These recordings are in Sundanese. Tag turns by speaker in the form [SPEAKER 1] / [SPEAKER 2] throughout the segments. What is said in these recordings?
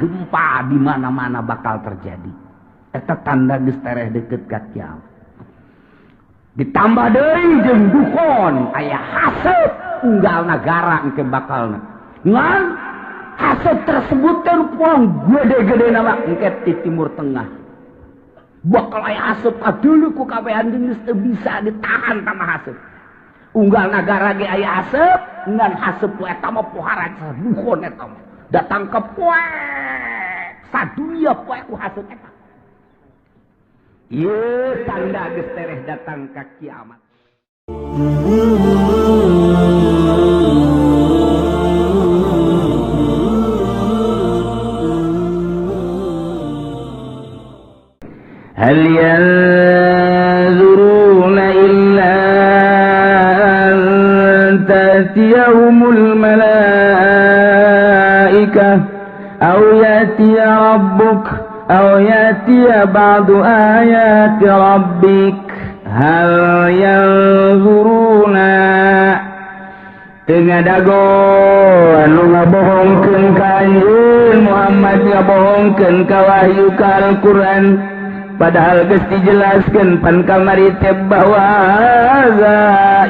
[SPEAKER 1] gempa di mana-mana bakal terjadi. Eta tanda geus tereh deket ka kiamat. Ditambah deui jeung dukon aya haseup unggal nagara engke bakalna. Ngan haseup tersebut teh puang gede-gede nama engke di Timur Tengah. Bakal aya haseup kadulu ku kabehan geus teu bisa ditahan sama haseup. Unggal nagara ge aya haseup, ngan haseup ku eta mah pohara dukun eta mah. Datang ke poe sadunya poe ku haseup eta. Ieu tanda geus tereh datang ka kiamat.
[SPEAKER 2] Hal yanzuruna illa an ta'tiyahumul malaikah aw ya'tiya rabbuk aw ya'tiya ba'du ayati rabbik hal yanzuruna. Teu ngadago anu ngabohongkeun ka anjeun Muhammad, ngabohongkeun ka wahyu ka Al-Qur'an, padahal geus dijelaskeun pan kamari teh bahwa za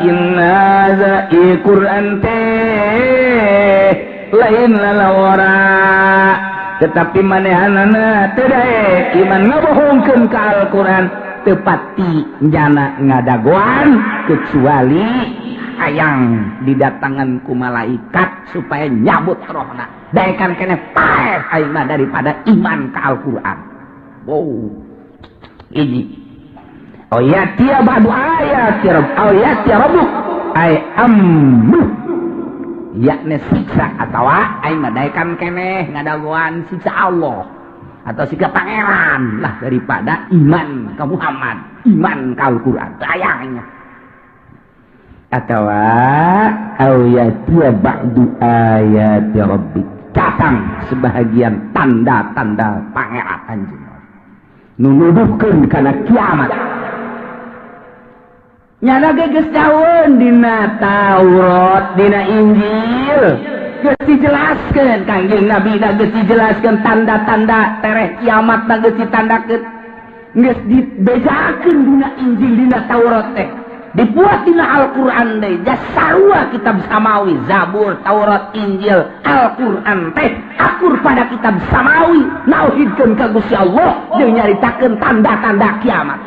[SPEAKER 2] inna za Qur'an teh lain lalawara, tetapi manehanana teu daek iman ngabohongkeun ka Al-Qur'an, teu pati jana ngadagoan kecuali hayang didatangan ku malaikat supaya nyabut rohna. Daekan keneh paeh aing mah daripada iman ka Al-Qur'an. Wow. Ini oh ya tiya ba'du ayati rabb aw ya rabbuk ay amru yakni siksa atawa aing mah daekan keneh ngadagoan siksa Allah atau siksa pangeran lah daripada iman ka Muhammad, iman ka Al-Qur'an tayangnya. Atawa aw ya tiya ba'du ayati rabbik, datang sebahagian tanda-tanda pangeran anjeun nunuduhkeun kana kiamat. Nyana ge geus daun dina Taurat, dina Injil geus dijelaskeun, Kangjeng Nabi na geus dijelaskeun tanda-tanda tereh kiamat na geus ditandakeun, geus dibejakeun dina Injil dina Taurat teh, dibuat dina Al-Qur'an deui. Sarua kitab samawi, Zabur, Taurat, Injil, Al-Qur'an teh akur pada kitab samawi, nauhidkeun ka Gusti Allah jeung nyaritakeun tanda-tanda kiamat.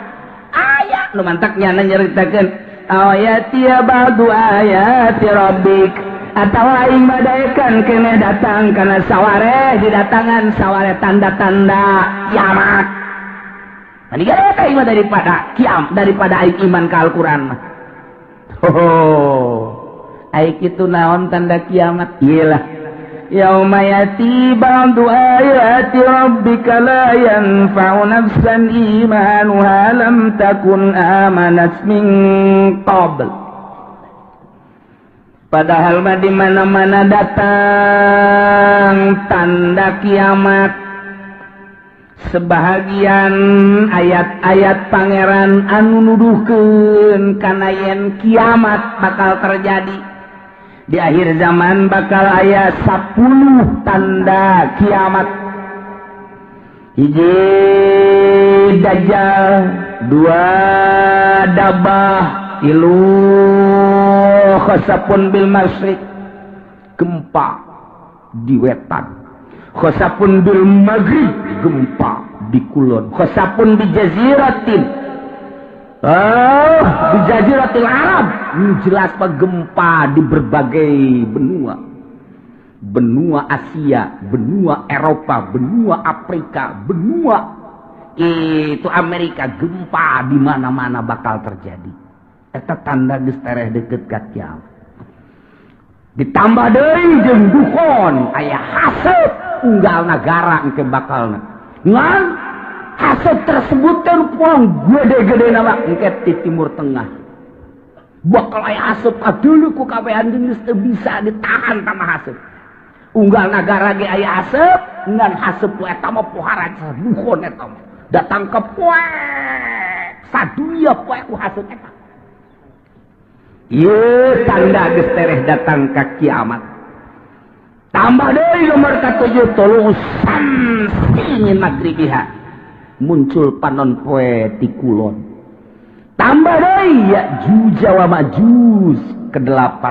[SPEAKER 2] Aya nu mantak nyana nyaritakeun ayati ba'du ayati rabbik atawa aing badaekan keneh datang kana saware, didatangan saware tanda-tanda kiamat. Mah daripada kiam daripada aing iman ka Al-Qur'an mah. Oh, aing kitu naon tanda kiamat? Iyalah. Yauma yati ba'du ayati rabbika la yanfa'u nafsan imanuha lam takun amanat min qabl. Padahal mah di mana-mana datang tanda kiamat. Sebahagian ayat-ayat pangeran anu nuduhkeun kana yen kiamat bakal terjadi. Di akhir zaman bakal aya 10 tanda kiamat. Hiji dajjal, 2 dabah, 3 khasapun bil masyriq, gempa di wetan, khosapun bil maghrib, gempa di kulon, khosapun bi jaziratin, di jaziratil Arab, jelas pak gempa di berbagai benua, benua Asia, benua Eropa, benua Afrika, benua itu Amerika, gempa di mana-mana bakal terjadi. Eta tanda geus tereh deket ka kiamat. Ditambah deui jeung dukon aya haseup unggal nagara engke bakalna. Ngan haseup tersebut teh puang gede-gede nama engke di Timur Tengah. Bakal aya haseup kadulu ku kabehan geus teu bisa ditahan sama haseup. Unggal nagara ge aya haseup, ngan haseup ku eta mah pohara dukun eta mah. Datang ke poe sadunya poe ku haseup eta. Ieu tanda geus tereh datang ka kiamat. Tambah deui nomor ka-7 tolong sam Taqli min magribiha, muncul panon poe ti kulon. Tambah deui Ya'juj wa Ma'juj ke-8,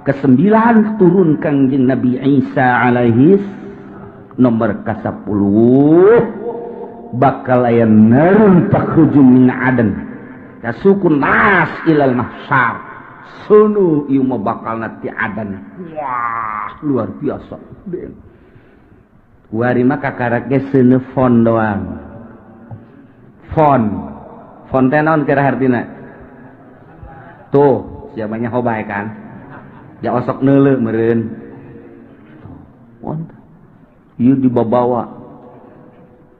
[SPEAKER 2] ke-9 turun Kangjeng Nabi Isa alaihis nomor ke-10 bakal aya narun takhruju min adan tasukun nas ilal mahsyar. Sunu ieu mah bakalna ti adan. Wah, luar biasa. Kuari mah kakarak ge seuneu fon doang. Fon. Fon teh naon kira hartina? Tuh, siapanya hobae kan? Ya osok neuleuh meureun. Fon. Ieu dibabawa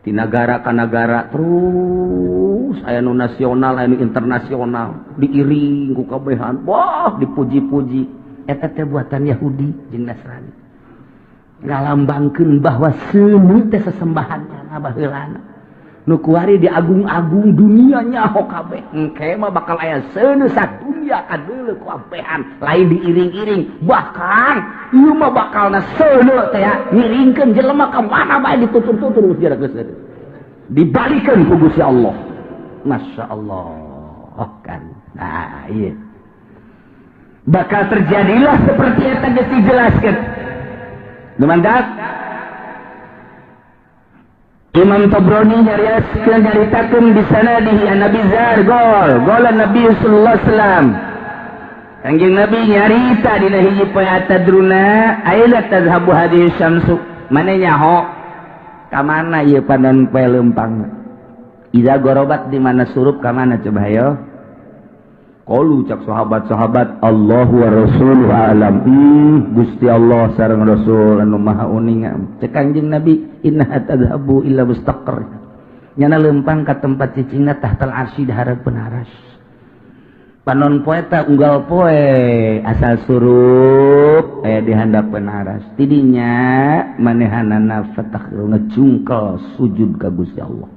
[SPEAKER 2] di nagara ka nagara terus aya nu nasional aya nu internasional diiring ku kabehan, wah dipuji-puji. Eta teh buatan Yahudi jeung Nasrani, ngalambangkeun bahwa seuneu teh sesembahan baheulana. Nu kuari diagung-agung dunia nyaho kabeh. Engke mah bakal aya seuneu sadunya kadeuleu ku ampehan, lain diiring-iring. Bahkan ieu mah bakalna seuneu teh ngiringkeun jelema ka mana bae ditutur-tutur geus geus dibalikeun ku Gusti Allah. Masya Allah kan. Nah, iya. Bakal terjadilah seperti eta geus dijelaskeun. Lumandak Imam Tabrani nyariaskeun nyaritakeun di sanadihi an Nabi Zar gol golan Nabi sallallahu alaihi wasallam. Kangjeng Nabi nyarita dina hiji poe atadruna aina tazhabu hadhihi syamsu, mane nyaho ka mana ieu panon poe leumpang? Iza gorobat di mana surup ka mana coba hayo? Qalu cak sahabat-sahabat Allahu wa rasuluhu alam. Gusti Allah sareng Rasul anu maha uninga. Cek Kangjeng Nabi inna tadhabu illa mustaqar. Nyana leumpang ka tempat cicingna tahtal arsy di hareupeun aras. Panon poe ta unggal poe asal surup aya di handapeun aras. Tidinya manehanana fatah ngejungkel sujud ka Gusti Allah.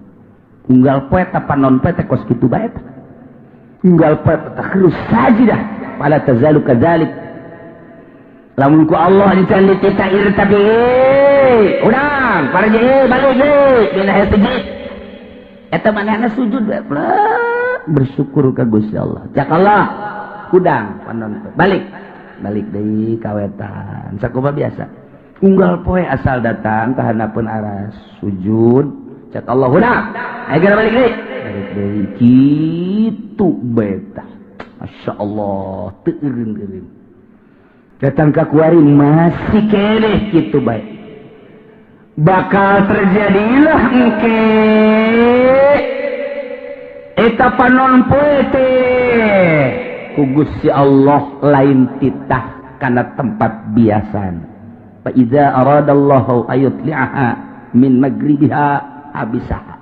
[SPEAKER 2] Unggal poe ta panon poe teh kos kitu bae ta. Unggal poe takhru sajidah fala tazalu kadzalik. Lamun ku Allah encan ditita irtabi urang parje balik deui dina sujud. Eta manehna sujud bersyukur ka Gusti Allah. Cak Allah kudang panon poe balik balik deui kawetan sakumaha biasa. Unggal poe asal datang ka handapeun aras sujud cak Allah hudang ayo geura balik deui. Balik deui kitu beta. Masya Allah teu eureun-eureun. Datang ka kuari masih keneh kitu bae. Bakal terjadilah engke eta panon poe teh ku Gusti Allah lain titah kana tempat biasana. Fa iza aradallahu ayutli'aha min magribiha abisaha.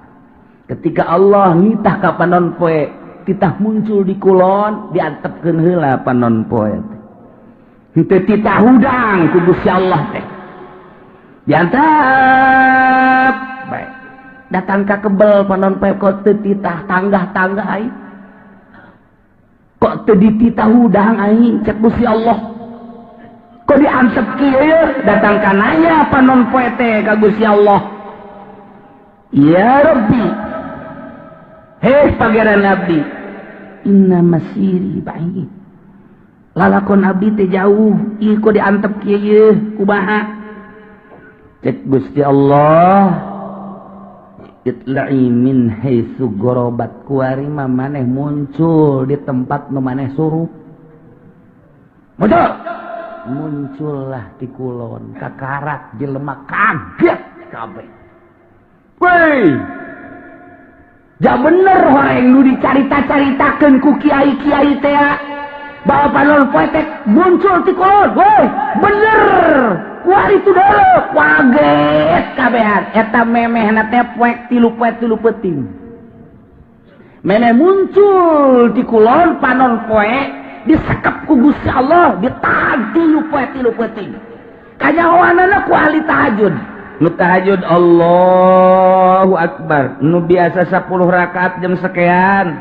[SPEAKER 2] Ketika Allah nitah ka panon poe titah muncul di kulon diantepkeun heula panon poe teh. Henteu titah hudang ku Gusti Allah teh. Diantep bae. Datang ka kebel panon poe kok teu titah tanggah-tanggah aing. Kok teu dititah hudang aing cek Gusti Allah. Kok diantep kieu datang ka nanya panon poe teh ka Gusti Allah. Ya Rabbi, hei pangeran abdi, inna masiri ba'id. Lalakon abdi teh jauh, ieu kok diantep kieu yeuh kumaha? Cek Gusti Allah, itla'i min haitsu gharabat, kuari mah maneh muncul di tempat nu maneh suruh. Muncul. Muncullah di kulon, kakarak jelema kaget kabeh. Woi, ja bener horeng nu dicarita-caritakeun ku kiai-kiai teh bahwa panon poe teh muncul ti kulon. Woi, bener. Kuari tu deuleu kaget kabehan. Eta memehna teh poek tilu poe tilu peuting. Memeh muncul ti kulon panon poe disekep ku Gusti Allah ditahan tilu poe tilu peuting. Kanyahoanana ku ahli tahajud. Nu tahajud Allahu Akbar. Nu biasa 10 rakaat jam sekian.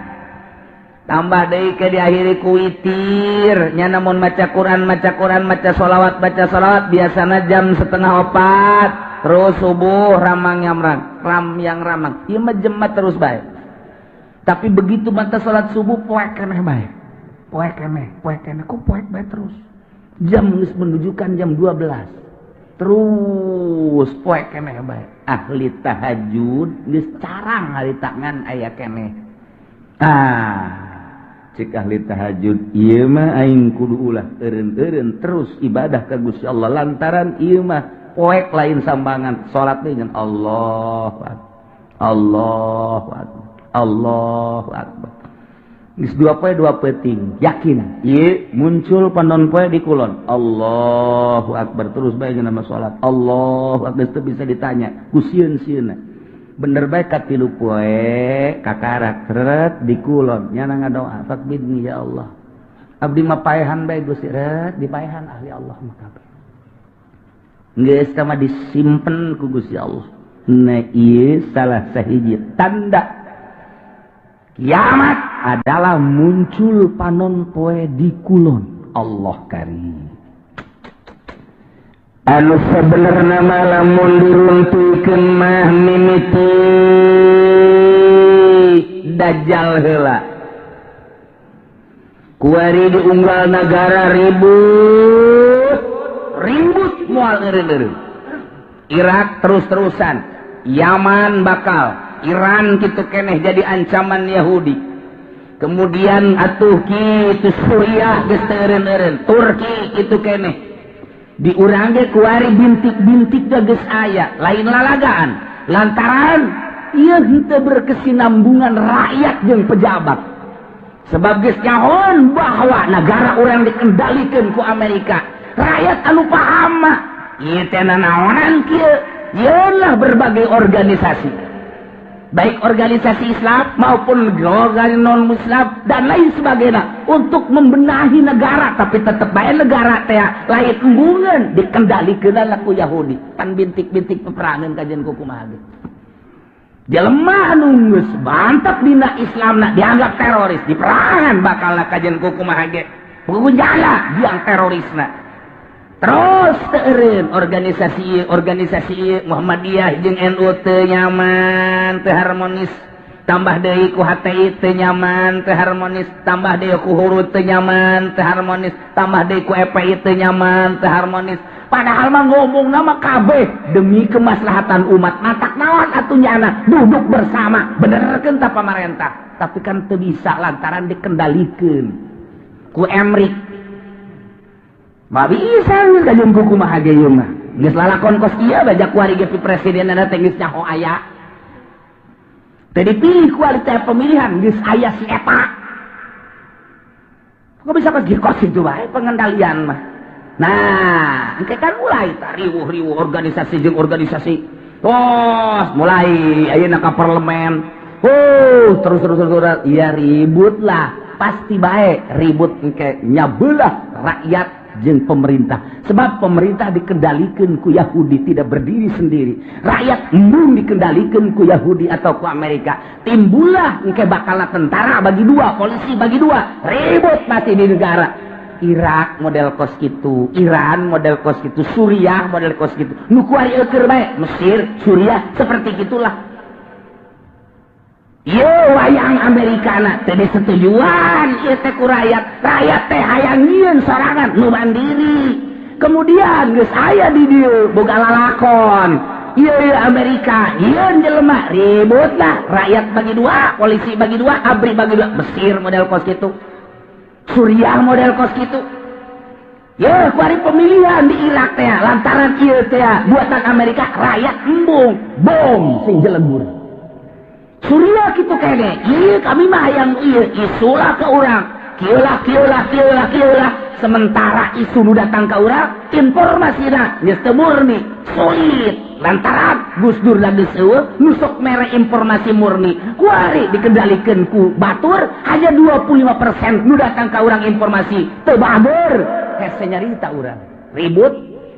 [SPEAKER 2] Tambah deui ke diakhiri ku witir. Nya namun maca Quran, maca Quran, maca sholawat, baca sholawat biasana jam 3:30. Terus subuh ramang yang ram yang ramang. Ieu mah jemat terus bae. Tapi begitu mata salat subuh poek keneh bae. Poek keneh, poek keneh, kok poek bae terus. Jam geus menunjukkan jam 12. Terus poek keneh bae. Ahli tahajud geus carang hari tangan aya keneh. Ah, cik ahli tahajud ieu mah aing kudu ulah eureun-eureun terus ibadah ka Gusti Allah lantaran ieu mah poek lain sambangan salat dengan Allahu Akbar. Allahu Akbar. Allahu Akbar. Geus dua poe dua peuting, yakin ieu muncul panon poe di kulon. Allahu Akbar terus bae nama salat. Allahu Akbar teu bisa ditanya ku sieun-sieunna. Bener bae ka tilu poe kakarak ret di kulon nyana ngadoa fakbidni ya Allah. Abdi mah paehan bae Gusti ret dipaehan ahli Allah mah kabeh. Geus mah disimpen ku Gusti Allah. Nah ieu salah sahiji tanda kiamat adalah muncul panon poe di kulon. Allah karim.
[SPEAKER 1] Anu sebenarnya lamun diruntuykeun mah mimiti
[SPEAKER 2] Dajjal heula. Kuari diunggal nagara ribut, ribut moal eureun-eureun. Irak terus-terusan, Yaman bakal, Iran kitu keneh jadi ancaman Yahudi. Kemudian atuh kitu Suriah geus teu eureun-eureun, Turki kitu keneh. Di urang ge kuari bintik-bintik geus aya, lain lalagaan. Lantaran ieu henteu berkesinambungan rakyat jeung pejabat. Sebab geus nyahoan bahwa negara urang dikendalikeun ku Amerika. Rakyat anu paham mah ieu teh nanaonan kieu, yeunlah berbagai organisasi. Baik organisasi Islam maupun organisasi non-Muslim dan lain sebagainya untuk membenahi negara, tapi tetap bae negara teh lain embungeun dikendalikeun ku Yahudi. Pan bintik-bintik peperangan kajian ku kumaha ge. Jelema anu geus mantap dina Islamna dianggap teroris, diperangan bakal kajian ku kumaha ge. Penjara diang terorisna. Terus teureun organisasi organisasi Muhammadiyah jeung NU teu nyaman, teu harmonis. Tambah deui ku HTI teu nyaman, teu harmonis. Tambah deui ku Hurut teu nyaman, teu harmonis. Tambah deui ku EPI teu nyaman, teu harmonis. Padahal mah ngomongna mah kabeh demi kemaslahatan umat. Matak naon atuh nyana duduk bersama, benerkeun ta pamarentah. Tapi kan teu bisa lantaran dikendalikeun ku Emrik. Ma bisa geus kajeun kuku mah ge ieu mah. Geus lalakon kos ieu bajak kuari ge presidenna teh geus nyaho aya. Teu dipilih kualitas pemilihan geus aya si eta. Kok bisa kos kos kitu bae pengendalian mah. Nah, engke kan mulai riwuh-riwuh organisasi jeung organisasi. Tos mulai ayeuna ka parlemen. Terus terus terus ya ribut lah. Pasti bae ribut engke nyabelah rakyat jeung pemerintah. Sebab pemerintah dikendalikan ku Yahudi, tidak berdiri sendiri. Rakyat embung dikendalikan ku Yahudi atau ku Amerika. Timbullah engke bakal tentara bagi dua, polisi bagi dua, ribut pasti di negara. Irak model kos gitu, Iran model kos gitu, Suriah model kos gitu. Nu kuari eueur bae, Mesir, Suriah seperti gitulah. Ye wayang Amerikana teh disetujuan ieu teh ku rakyat. Rakyat teh hayang nyieun sorangan nu mandiri. Kemudian geus aya di dieu boga lalakon. Ieu ieu Amerika, nyieun jelema ribut lah, rakyat bagi dua, polisi bagi dua, ABRI bagi dua. Mesir model kos kitu. Suriah model kos kitu. Ye kuari pemilihan di Irak teh lantaran ieu teh buatan Amerika, rakyat embung, bom sing jelebur. Suriah kitu kene, ieu kami mah hayang ieu isulah ke urang. Kieulah kieulah kieulah kieulah. Sementara isu nu datang ka urang, informasina geus teu murni, sulit. Lantaran Gus Dur lagi eueuh nu sok mere informasi murni. Kuari dikendalikeun ku batur, hanya 25% nu datang ka urang informasi teu bager. Hese nyarita urang. Ribut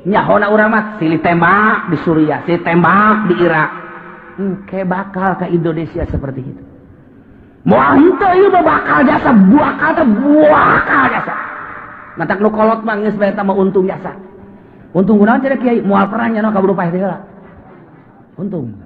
[SPEAKER 2] nyahona urang mah silih tembak di Suriah, silih tembak di Irak. Engke bakal ke Indonesia seperti itu. Moal henteu ieu mah bakal jasa, bakal teh bakal jasa. Matak nu kolot mah geus bae mah untung jasa. Untung kunaon cenah kiai moal perang nya kaburu paeh teh heula.
[SPEAKER 1] Untung.